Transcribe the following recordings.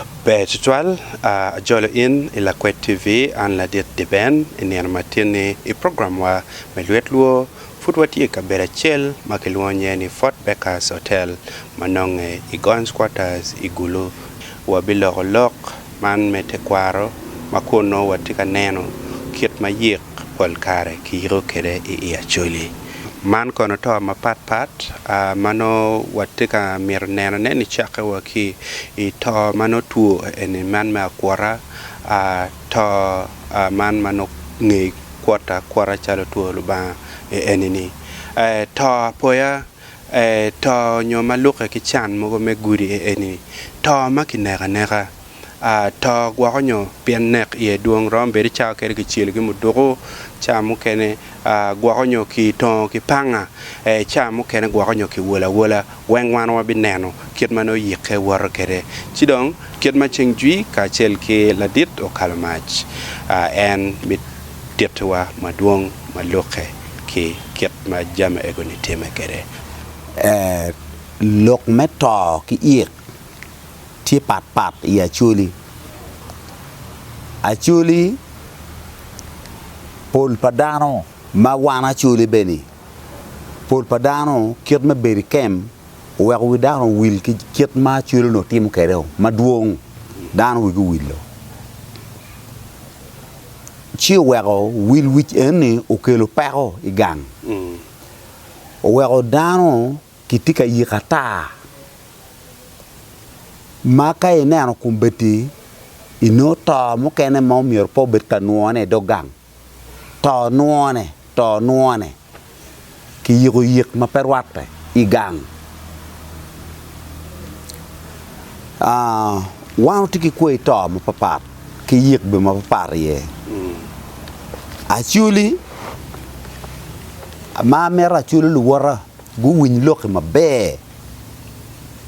Ber tutwal, ajolo in i Lakwed TV, an ladit Deben i nino matin-ni i program wa me Lwet Lwo. Pud watye i kabedo acel ma kilwongo nyinge ni Fort Bakers Hotel ma nonge i Gons Quarters i Gulu. Wabiloko lok man me tekwaro ma kun nongo watye ka neno kit ma yik pol kare kiyiko kwede i i Acholi. Man kono to mapat pat ma nongo watye ka mito nenone nicakke wa ki i to ma nongo two eni man me akwota, to man ma nongo nge kwota akwota calo two Lubanga eni-ni, to apoya, to nyo ma lukke ki can mogo me gudi eni, to ma kineko aneka. To gwoko nyo pien nek iye dwong romo bedo cawa kede kicelo ki muduku, ca mukene gwoko nyo kitongo ki panga, ca mukene gwoko nyo kiwolo awola weng wan wabineno kit ma nongo yikke woto kwede. Ci dong kit ma ceng jwi kacel ki ladit okalo mac en bitittiwa madwong ma lukke ki kit ma jami ego-ni timme kwede. Lok me to ki ik tye pat pat i Acholi. Acholi pol pa dano ma wan Acholi bene pol pa dano kit me bedo i kem oweko wi dano owil ki kit ma Acholi onongo timo kwede madwong dano wigi owilo ci oweko wil wic eni okelo peko i gang oweko dano kitye ka yiko ata ma ka ineno kombeddi inongo to mukene ma omyero pe obed ka nwone i dog gang, to nwone, to nwone, kiyiko yik ma pe rwatte i gang. Wan watye ki kwai to mapapat ki yik bene mapapat iye. Acholi ma amito acholi luwota guwiny lokki maber,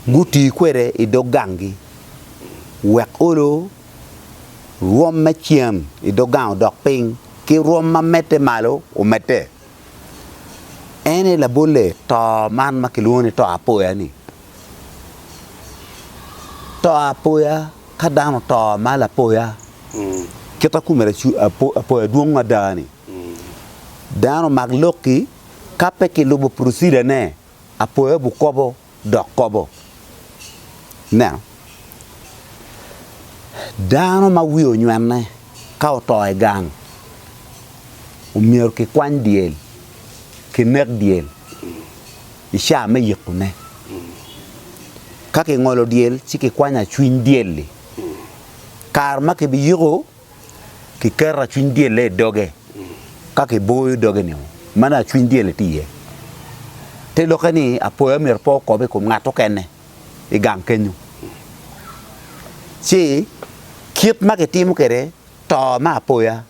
guti kwede i dog ganggi wek olo rwom me cen i dog gang odok piny ki rwom ma medde malo omedde. En aye labolle to man ma kilwongo ni to apoya-ni. To apoya ka dano oto ma lapoya kit ma kome apoya dwong ada-ni, dano omak lokki Ka pe kilubo procedure-ne, apoya obukobo dok kobo. Ineno? Dano ma wiye onywene ka oto i gang, omyero kikwany dyel, kinek dyel i caa me yikone. Ka kingolo dyel ci kikwanyo acwiny dyel-li. Kare ma kibiyiko, Kiketo acwiny dyelle i doge, ka kiboyo doge-ni ma nongo acwiny dyelle tye iye. Te lokke ni apoya myero pe okob i kom ngat okene i gang kenyo. Ci kit ma kitimo kwede to me apoya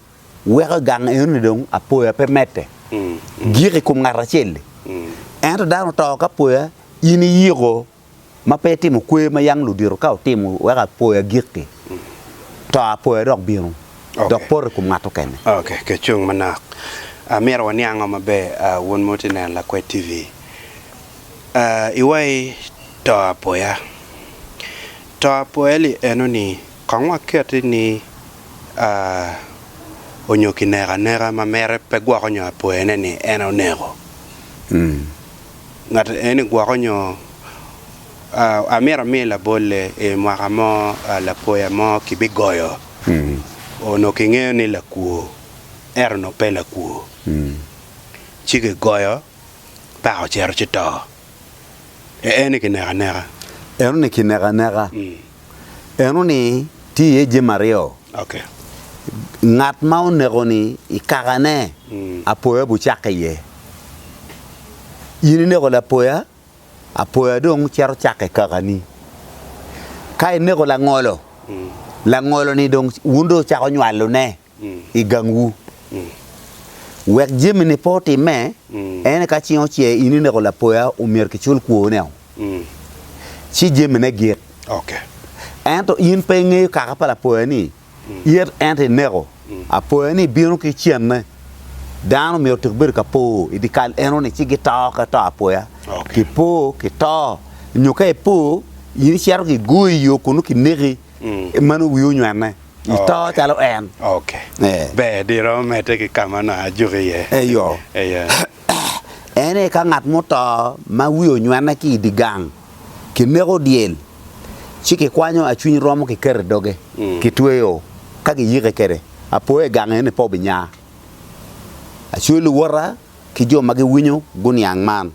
weko i gang enoni dong apoya pe medde gik i kom ngat acel-li. Ento dano oto ki apoya in iyiko ma pe itimo kwer ma yang ludito ka otimo wek apoya gik-ki, to apoya dok bino dok poto i kom ngat okene. Ok, ket cung manok. Amyero waniango maber wun ma wutye neno Lakwed TV. Iwayi to apoya. To apoya li eno ni kong waketi ni onyo kineko aneka ma mere pe gwoko nyo apoyane ni en oneko. Ngat eni gwoko nyo amito ami labolle i mwaka mo lapoya mo kibigoyo onongo kingeyo ni lakwo ento onongo pe lakwo ci kigoyo paka ocito ci to eni kineko aneka. Eno ni kineko aneka. Eno ni tye iye jami aryo. Ngat ma oneko ni i kakane apoya obucakke iye. In ineko lapoya, apoya dong cito cako i kakani. Ka ineko langolo, langolo-ni dong wun dong wucako nywalone i gangwu. Wek jami-ni pe otimme, en aye ka cing ocer in ineko lapoya omyero kicul kwone-o, ci jamine gik. Ento in pe ingeyo kaka pa lapoya-ni, Yet ento ineko apoya ni bino ki cenne, dano myero otik bedo ka po i dyekal eno-ni ci gito ka to apoya. Kipo, kito, nyo ka ipo, in icito kigoyi i yo kunu kineki. meno wii onywene, ito calo en. Ok. Ber, di iromo medde ki ka ma onongo ajuki iye. Eyo. En aye ka ngat muto ma wiye onywene ki i dye gang, kineko dyel, ci kikwanyo acwiny romo kiketo i doge, kitweyo ka giyike kwede. Apoya i gang eni pe obinya. Acwiny luwota ki jo ma giwinyo guniang man.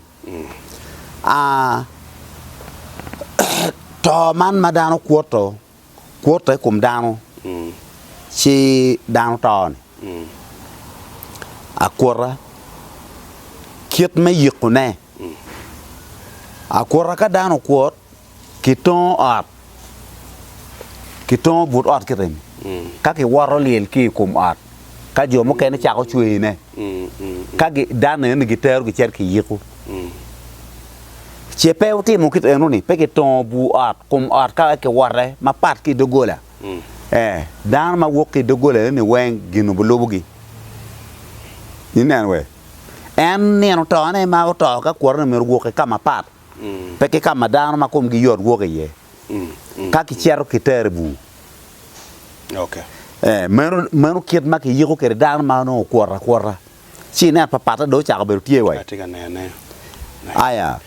Aa, to man ma dano kwoto, kwoto i kom dano, ci dano to-ni, akwota kit me yikone, akwota ka dano okwot, kitongo ot, kitongo but ot kit-ni, ka kiwoto lyel ki i kom ot, ka jo mukene cako cweyone, ka dano eni gitero gicito kiyiko. Ce pe wutimo kit enoni, pe kitongo bur ot, kom ot ka kiwote mapat ki i doggola. Ee, dano ma wok ki i doggola eni weng gin obilubogi. Ineno we? En nino tone ma oto ka kwotone myero owok i ka mapat, pe ki ka ma dano ma komgi yot wok iye, ka kicito kitero i bur. Ee, meno, meno kit ma kiyiko kwede dano ma onongo okwoto akwota. Ci inen papatte dong ocako bedo tye wai. Atye ka nene. Aya.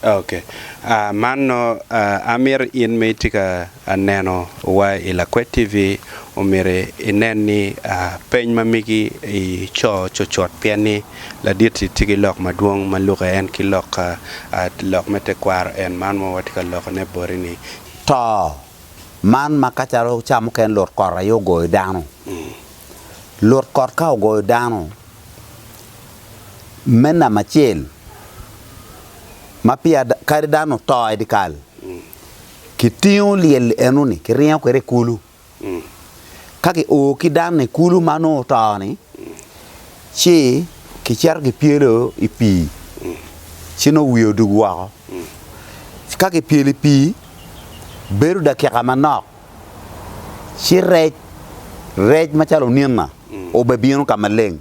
Ok. Ah, man no ah, amito in ma itye ka neno wa i Lakwed TV omyero inen ni ah, peny ma megi ico cucut pien ni ladit-ti tye ki lok madwong ma luke en ki lok ah, lok me tekwaro en man ma watye ka lokone boti ni. To man ma ka calo ca mukene lut kot aye ogoyo dano. Lut kot ka ogoyo dano me namba acel ma peya kadi dano oto i dyekal, kitingo lyel enoni kiringo kwede i kulu. Ka kio ki dano i kulu ma nongo oto-ni, ci kicito kipyelo i pii ci nongo wiye odug woko. Ka kipyelo i pii bedo dakika manok ci rec, rec macalo onina obebino ka maleng.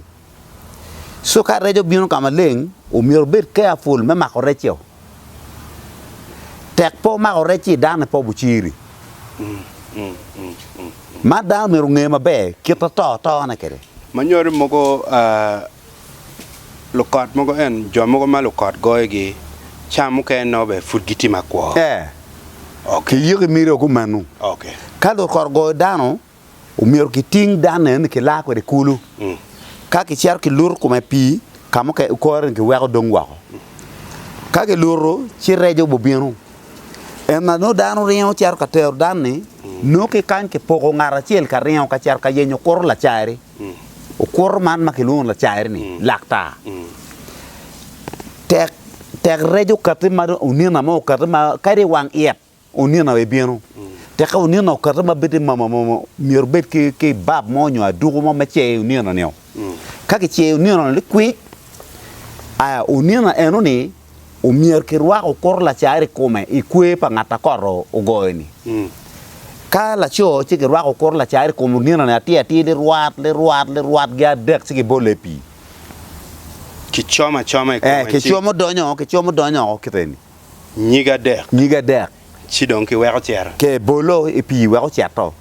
So ka rec obino ka maleng, omyero obed careful me mako rec-cio. Tek pe omako rec-ci dano-ni pe obuciri. Man dano myero onge maber kit ma to tone kwede. Ma nyuto mogo lukot mogo en jo mogo ma lukot goyogi ca mukene nongo bene pud gitye makwo. Ee, kiyiko i miri kumeno. Ka lukot ogoyo dano, Omyero kiting dano eni kilar kwede kulu. Ka kicito kiluto kome i pii, ka mukene kore ni kiweko dong woko. Ka kiluto ci rec obibino. Ento nongo dano ringo cito ka tero dano-ni, nongo ki kany kipoko ngat acel ka ringo ka cito ka yenyo okuto lacari. Okuto man ma kilwongo ni lacari-ni, laktar. Tek tek rec okati ma onina mo okati ma kadi i wang it. Onino ebino. Teke onino okete ma bedo mama momo, myero obed ki, ki bab mo nyo aduku mo me ceyo onino nio. Ka kiceyo onino ni likwic, aya onino eno ni omyero kirwak okuto lacari i kome i kwer pa ngat a kot ogoyo ni. Ka laco ci kirwako okuto lacari i kom onino ni atir atir lirwat, lirwat, lirwat gi adek ci kibole i pii. Kicomo acoma i kome Eh, ci. kicomo donyo, kicomo donyo oko kite ni. Nyig adek. Nyig adek. Ci dong kiweko cito. Ke bolo i pii wek ocito.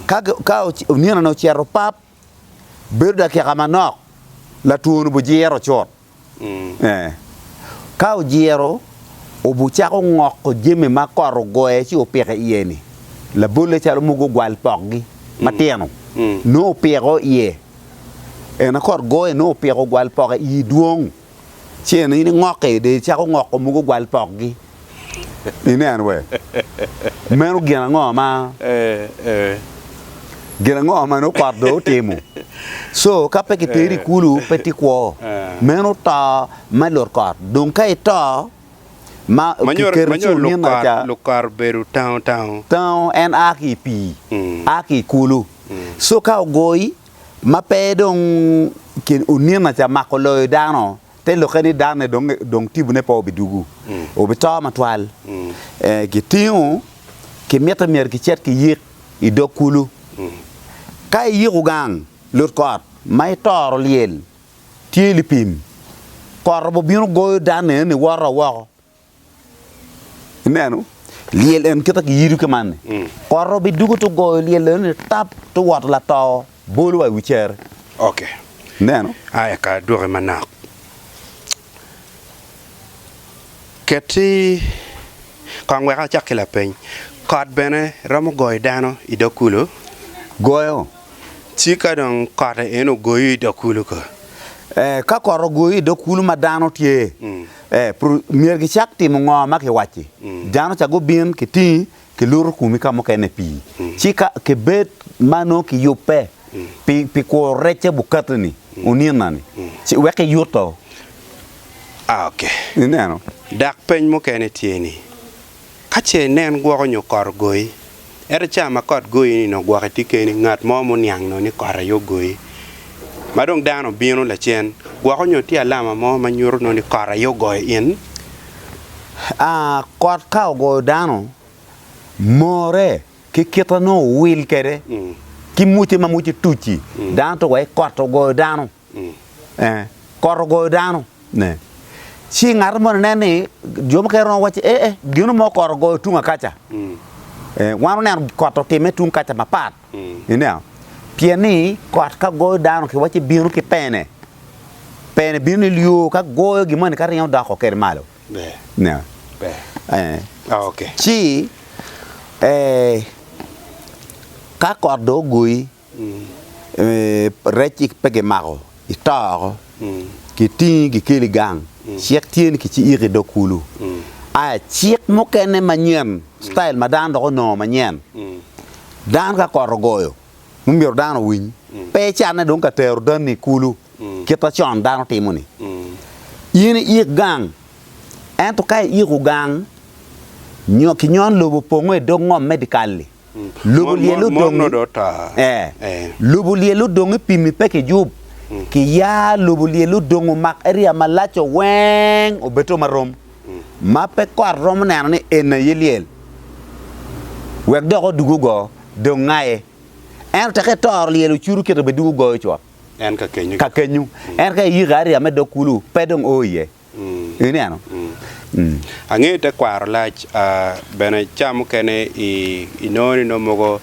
Ka ka onino-ni ocito pap, bedo dakika manok, latwo-ni obijiro cut. Ee. Ka ojiro, obucako ngoko jami ma kot ogoye ci opiko i iye-ni. Labolle calo mogo ogwal pokgi matino, nongo opiko iye. Ento kot goye nongo opiko ogwal poke iyi dwong. Ci en in ingokke dong icako ngoko mogo ogwal pokgi. Ineno we? Meno gin ango ma gin ango ma nongo kot dong otimo? So ka pe kiteri i kulu pe tye kwo. Meno to me lut kot. Dong ka ito ma kiketo ci onino ca. Lukot obedo tango tango. Tango en a ki i pii, a ki i kulu. So ka ogoyi Ma pe dong onina ca mako loyo dano, te lokke ni dano-ni dong dong tipone pe obidwogo, obito matwal. Kitingo, kimito myero kicit kiyik i dog kulu. Ka iyiko gang lutkot ma itoro lyel tye lipim, kot obibino goyo dano eni woto woko. Ineno? Lyel en kite kiyido ki man ni, kot obidugo ci ogoyo lyel eno ni tap ci owoto lato bolo wa i wi cere. Ok. Ineno? Aya ka adwoki manok. Ket-ti kong wek acak ki lapeny. Kot bene romo goyo dano i dog kulu? Goyo. Ci ka dong kote eno ogoyi i dog kulu ko? Eh, ka kot ogoyi i dog kulu ma dano tye, eh, myero gicak timo ngo ma kiwacci? Dano ca gubin kitingi kiluto komi ka mukene i pii. Ci ka kibed ma nongo kiyubbe pi, pi kuro recce bukati-ni, onina-ni, ci wek kiyuto. Ah, ok. Ineno? Dok peny mukene tye ni, Ka ce inen gwoko nyo kot ogoyi, ento ca ma kot goyi-ni nongo gwok itye keni, ngat mo muniang nongo ni kot aye ogoyi, ma dong dano obino lacen, gwoko nyo tye alama mo ma nyuto nongo ni kot aye ogoyo in? A Kot ka ogoyo dano, more ki kite nongo owil kwede, ki mucce ma mucce tuc-ci, dano to waci kot ogoyo dano. Ee, kot ogoyo dano. Ne. Ci ngat moni nen ni jo mukene romo wacci ee, gino mo kot ogoyo tung akaca. Ee, wan oneno kot otimme tung kaca mapat. Ineno? Pien ni kot ka goyo dano kiwacci bino ki pene. Pene bino ni lyo ka goyo gin moni ka ringo doko kede malo. Ineno? Ee. Ci ee, ka kot dong ogoyi, Rec-ci pe gimako, ito oko, kitingi gikeli gang, cik tye ni kiciiki i dog kulu. Aya cik mukene manyen, citayil ma dano dok onongo manyen, dano ka kot ogoyo, myero dano owiny, pe icanne dong ka tero danni i kulu kit ma con dano timo-ni. In iik gang, ento ka iiko gang, nyo kinyon lobo opongo i dog ngom me dyekal-li. Lobo lyel odong i, lobo lyel odong i pimi pe kijub, kiya lobo lyel odong omak area malaco weng obedo marom ma pe kot romo neno ni eni aye lyel wek dok odug ogo dong ngaye. Ento teke itoro lyel ocudo kite bene dugo goyo cut ka kenyo ento ka iyiko area me dog kulu pe dong o iye. Ineno? Angeyo tekwaro lac bene ca mukene inongo ni nongo mogo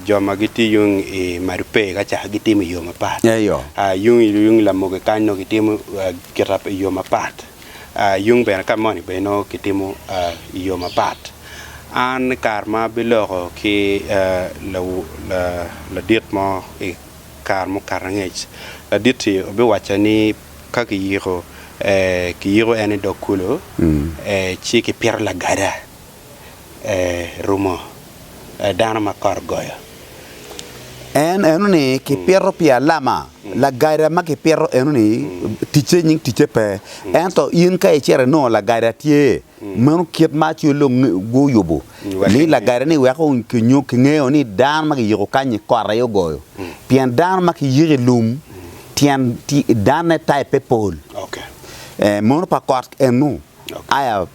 jo ma gitye yung i Madupe ka ca gitimo i yo mapat. Yung i Lamogi kany nongo gitimo kita i yo mapat. Yung bene ka moni bene nongo kitimo i yo mapat. An i kare ma abiloko ki ladit mo i kare mukato angec, ladit-ti obiwacca ni Ka kiyiko, kiyiko en i dog kulu, ci kipito lagada rumo dano ma kot ogoyo. En eno-ni kipito pi alama, lagada ma kipito eno-ni ticce nying ticce pe, ento in ka icito inongo lagada tye, Meno kit ma acwali dong guyubo ni lagada-ni weko kingeyo ni dano ma kiyiko kany-nyi kot aye ogoyo. Pien dano ma kiyiko i lum tyen danne type pe pol. Mono pa kot eno aya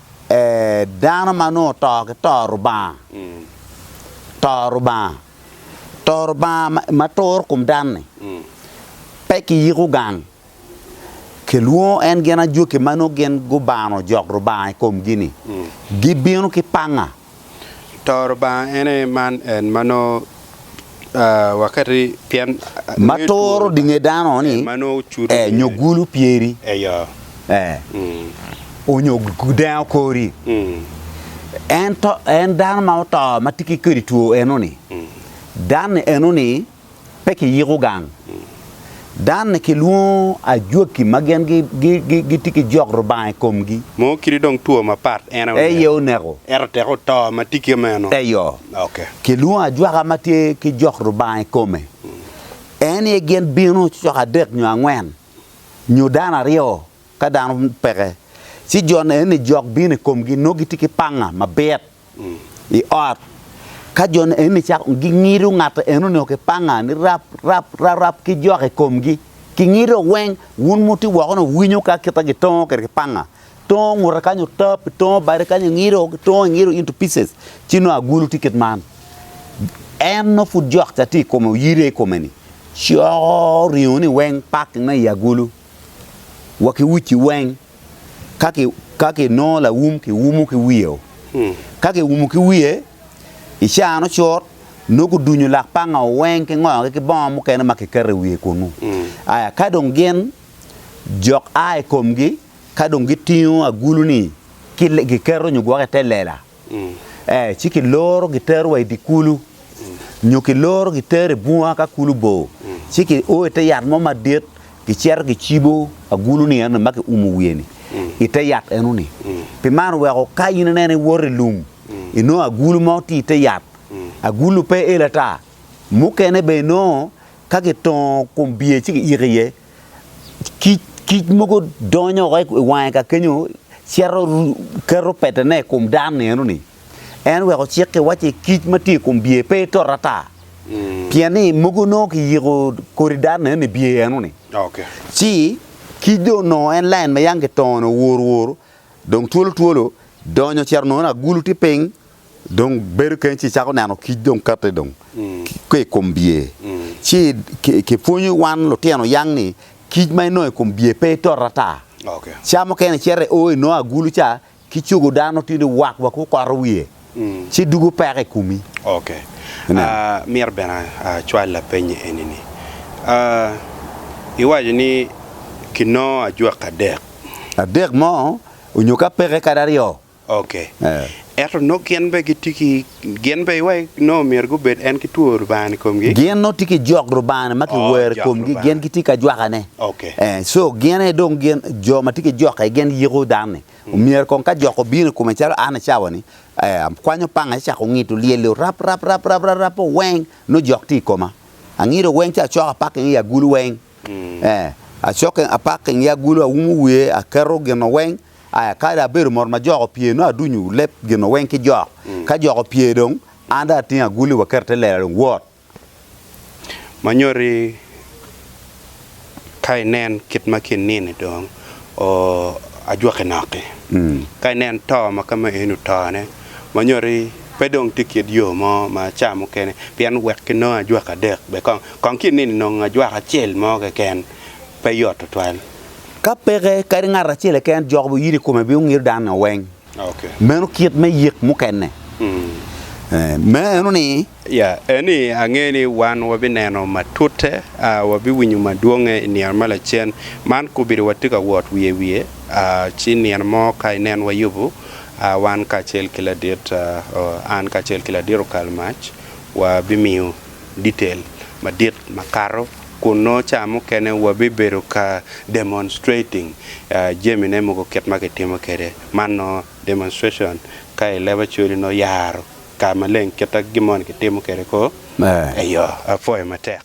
dano ma nongo oto ki to Rubanga, to Rubanga, to Rubanga ma turo kom dano-ni pe kiyiko gang. Kilwongo en gin ajwaki ma nongo gin gubano jok Rubanga i komgi-ni, gibino ki panga. To Rubanga en aye man en ma nongo waketi pien Ma turo di nge dano-ni, ee, nyo gulo pyeri, ee, onyo dengo kori. Ento en dano ma oto ma tye ki kodi two eno-ni, dano-ni eno-ni pe kiyiko gang. Danne kilwongo ajwaki ma gin gitye ki jok Rubanga i komgi. Mo kidi dong two mapat en aye oneko. Ento tek oto ma tye ki meno. Eyo. Kilwongo ajwaka ma tye ki jok Rubanga i kome. En aye gin bino cok adek nyo angwen nyo dano aryo ka dano peke. Ci jo-ni eni jok bino i komgi nongo gitye ki panga mabit. I ot, ka jo eni cako gingido ngat enoni ki panga ni rap rap rap ki jok i komgi, kingido weng, wun ma wutye woko ni wuwinyo ka kite gitongo kwede ki panga, tongo ngute kany otap, tongo bade kany ingido, tongo ingido into pieces ci nongo agulu tye kit man. En nongo pud jok ca tye i kome oyide i kome-ni, coko ringo-ni weng packing me i agulu wa ki uci weng. Ka ki, ka kinongo laum, kiumo ki wiye-o. Ka kiumo ki wiye, i cano cut, nongo gudunyo lak panga weng ki ngoyogi ki bongo mukene ma kiketo i wiye kunnu. Aya, ka dong gin jok a i komgi, ka dong gitingo agulu-ni ki giketo nyo gwok i te lela, ee, ci kiloro gitero wa i dye kulu, nyo kiloro gitero i bunga ka kulu bor, ci kio i te yat mo madit, gicito gicibo agulu-ni eno ma kiumo wiye-ni i te yat eno-ni. Pi man oweko ka in ineno iwoto i lum, inongo agulu mo tye i te yat, agulu pe el ata, mukene bene inongo ka kitongo kom biye ci kiyiko iye, kic kic mogo donyo woko i wange ka kenyo cito keto petene i kom dano-ni eno-ni. En oweko cik-ki wacci kic ma tye i kom biye pe etot ata, pien ni mogo nongo kiyiko kodi dano eno i biye eno-ni. Ci kic dong onongo en lain ma yang kitongo-ni owur wur, dong twolo twolo donyo cito nongo ni agulu tye piny, Dong bedo keny ci icako neno kic dong kati dong ki i kom bye. Ci kipwonyo wan lutino yang ni kic ma inongo i kom bye pe itot ata. Ca mukene icito i o inongo agulu ca ki cogo dano tye ni wak wa kukoto wiye ci dugo peko i komi. Ok. Mito bene acwal lapeny eni ni, iwaco ni kinongo ajwaka adek. Adek mo onyo ka peke kadi aryo. Ok. Ento nongo gin bene gitye ki, gin bene iwaci nongo myero gubed en ki two Rubanga i komgi? Gin nongo tye ki jok Rubanga ma kiwero i komgi, gin gitye ki ajwakane. Ok. So gin aye dong gin, jo ma tye ki jok aye gin yiko dano-ni. Myero kong ka jok obino i kome calo an i cawa-ni, akwanyo panga ci acako ngido lyel-li rap rap rap rap rap rap weng nongo jok tye i koma. Angido weng ci acoko apaking i agulu weng. Acokke apaking i agulu aumo wiye aketo gin-nu weng. Aya, ka dong abedo mot ma jok opye, nongo adunyo leb gin-nu weng ki jok. Ka jok opye dong, an dong atingo agulli waketo i te lela dong wot. Ma nyoti ka inen kit ma kinini dong ajwaki nok-ki. Ka inen to ma ka ma eni otone, ma nyoti pe dong tye kit yo mo ma ca mukene pien wek kinong ajwaka adek bene kong kong kinini nongo ajwaka acel mo keken pe yot tutwal. Ka peke, kadi ngat acel keken jok biyito i kome biongiro dano weng. Meno kit me yik mukene. Meno ni. Ya, eni ange ni wan wabineno matute, wabiwinyo madwonge i nino ma lacen. Man kobedo watye ka wot wiye wiye, ci nino mo ka inen wayubo, wan kacel ki ladit, an kacel ki ladit Okalmac, wabimiyo detail madit makato. Kun nongo ca mukene wabibedo ka demonstrating jamine mogo kit ma kitimo kwede. Man nongo demonstration ka i leb Acholi nongo yaro ka maleng kit ma gin moni kitimo kwede ko. Eyo, apwoyo matek.